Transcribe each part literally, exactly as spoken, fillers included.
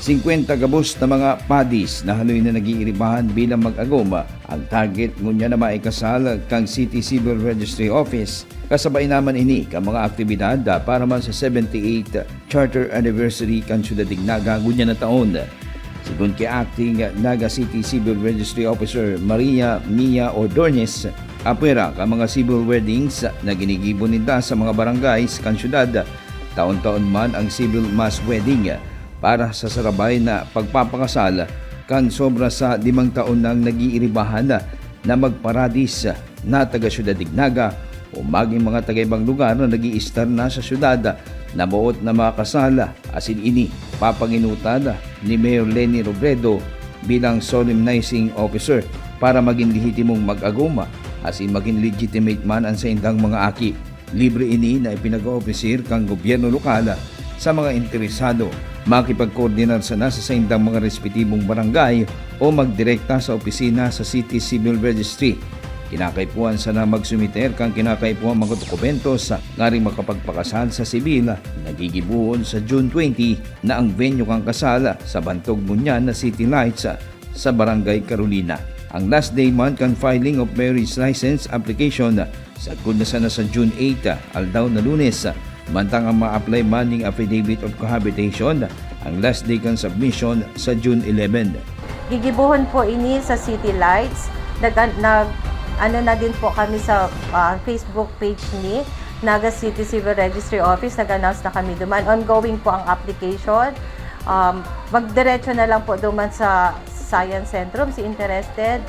Singkwenta gabos na mga padis na haloy na nag-iiribahan bilang mag-agom ang target ngunyan na maikasal kan City Civil Registry Office. Kasabay naman ini kan mga aktibidad para man sa seventy-eighth Charter Anniversary kan Syudad nin Naga ngunyan na taon. Sigon ki Acting Naga City Civil Registry Officer Maria Mia Ordonez, apwera kan mga civil weddings na ginigibo ninda sa mga barangays kan syudad, taon-taon man ang civil mass wedding para sa sarabay na pagpapakasal kan sobra sa limang taon nang nag-iiribahan na magparadis na taga Syudad nin Naga o magin mga taga-ibang lugar na nag-iistar na sa syudad na boot na makasal, asin ini papanginutan ni Mayor Leni Robredo bilang solemnizing officer para magin lehitimong mag-agom asin magin legitimate man an saindang mga aki. Libre ini na ipinag-oofisir kan gobyerno lokal sa mga interesado. Makipagkoordinar sana sa saindang mga respetibong barangay o magdirekta sa opisina sa City Civil Registry. Kinakaipuhan sana magsumiter kan kinakaipuhan mga dokumentos ngaring makapagpakasal sa sibil. Nagigibohon sa June twenty na ang venue kan kasal sa bantog ngunyan na City Lights sa Barangay Carolina. Ang last day man kan filing of marriage license application sagkod na sana sa June eight, aldaw na Lunes, mantang ang ma-apply man ning affidavit of cohabitation, ang last day kan submission sa June eleven. Gigibohon po ini sa City Lights. Nag, nag, ano na din po kami sa, ah, Facebook page ni Naga City Civil Registry Office. Nag-announce na kami duman. Ongoing po ang application. Um, magdiretso na lang po duman sa Science Centrum, si interested.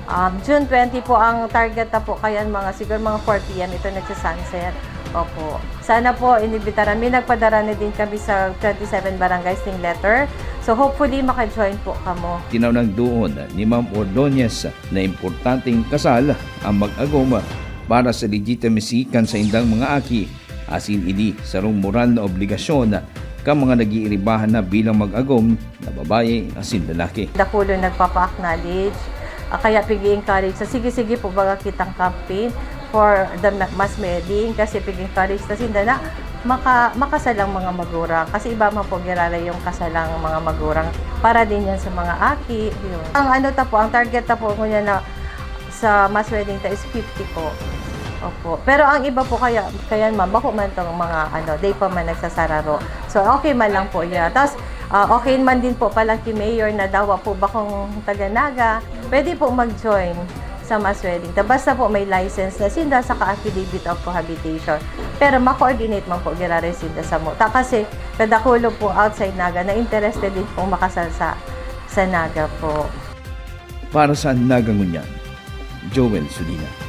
Um, June twenty po ang target na po, kaya mga, siguro mga four P M ito nagsasunset. Opo. Sana po, inibitaran. May nagpadara na din kami sa twenty-seven barangays ning letter. So, hopefully, maka-join po kamo. Tinaw nang duon ni Ma'am Ordonez na importanteng kasal ang mag-agom para sa legitimacy kan saindang mga aki, asin ini sarong moral na obligasyon kan mga nag-iiribahan na bilang mag-agom na babae asin lalaki. Dakulo nagpapa-acknowledge, ah, kaya pig-encourage sa sige-sige po baga kitang campaign for the ma-, mass wedding, kasi pig-encourage ta sinda na maka-, makasal ang mga magurang. Kasi iba man po giraray yung kasal ang mga magurang. Para din yan sa mga aki, yun. Ang ano ta po, ang target ta po ngunyan na sa mass wedding ta is fifty po. Opo. Pero ang iba po kaya, kaya man, bako man tong mga ano, day pa man nagsasararo. So, okay man lang po yan. Tapos, ah, okay man din po pala ki Mayor na dawa po bakong taga Naga, pwede po mag-join sa mass wedding ta. Basta po may license na sinda saka affidavit of cohabitation. Pero ma-coordinate man po giraray sinda sa mo. Ta kasi kadakulo po outside Naga na interested din pong makasal sa, sa Naga po. Para sa Naga Ngunyan, Joel Sudina.